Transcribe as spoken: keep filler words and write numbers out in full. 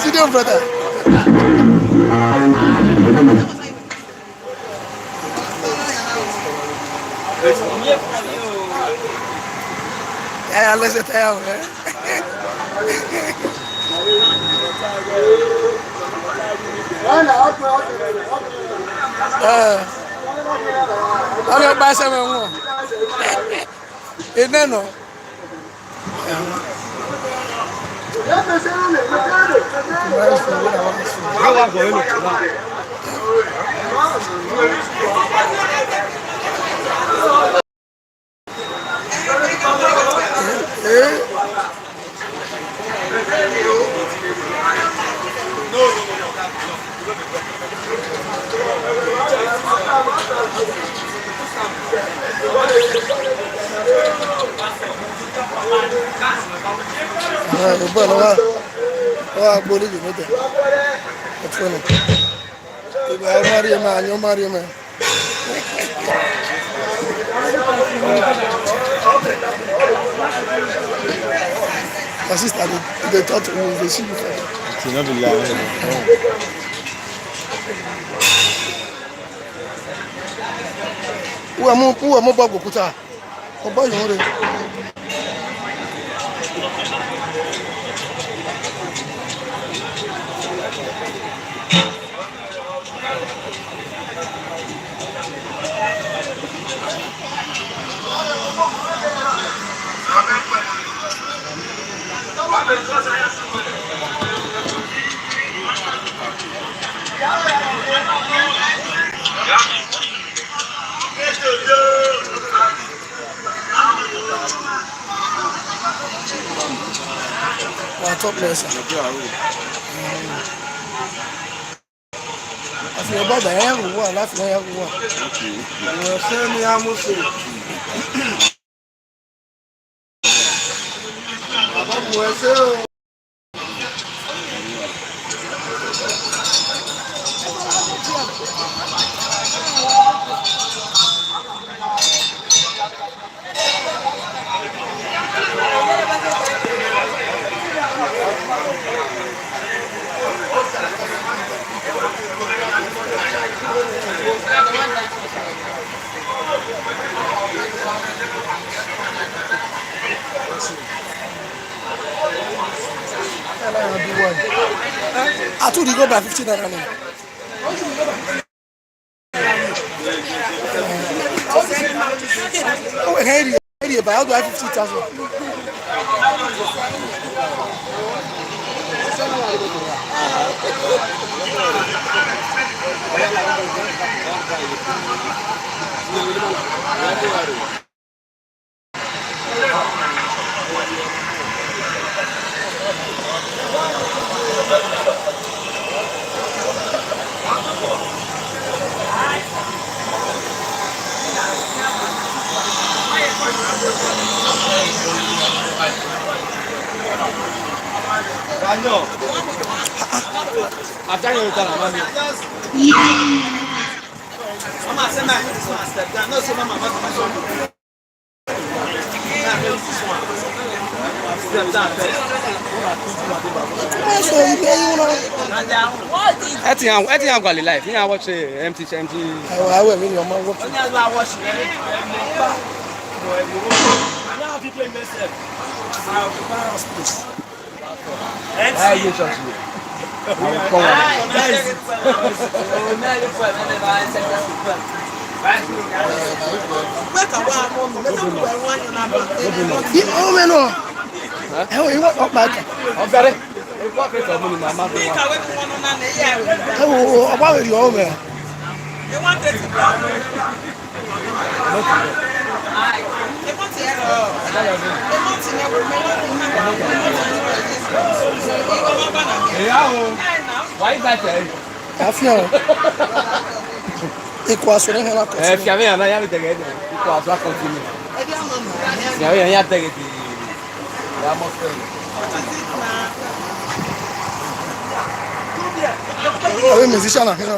Sit down, brother. Ẹ, alẹ́ ṣe tẹ́ ọ, ẹ. Ẹ, ọdẹ ọba ẹsẹ mẹ wọn. Enẹ nọ. Ẹ, bọ́ọ̀lù wa, ọ wa gbe olivia mẹtẹ. Ọtẹn nọ. Eva ọ ma rhie mẹ, ayọn ma rhie mẹ. My sister, they, they talk to you, they see you for. It will not be lie. Uwa mu, uwa mu bọgụ okuta. Ọgba yọ rre. Wa top lẹ sa. Afi ọba da ya ghuwa, la fi ya ghuwa. Wẹ fẹ mi a mu so. Baba mu ẹse o. Atu di go by fifty naira now. Oh, hey, hey, hey, but how do I fifty thousand? I've done it, I've done it. Mama, say, "Man, this one, step down." No, say, "Mama, what is this one?" Step down first. Ẹtin ya, ẹtin ya gualọ live. Iran watch, eh, M T, M T. Ẹwẹ, ẹwẹ, mi ni ọmọ watch. Only as I watch. Now people make sense. How you touch me? I will come on. Ọmọ nọ. Ẹ wo, iwọ ọkpa ẹka. Ọbẹrẹ. Ewu akẹkẹ ọmọ ni mama bẹ wa. Ẹ wo, ọkpa vbe rhie ọmọ. Afian o. Ikọ aso ne hẹn na kọ. Eh, fiavbe yan na ya vbe dẹghe nẹ. Ikọ aso a continue. Fiavbe yan ya dẹghe di. Ya mọ fẹ. Avbe musician na hẹn na.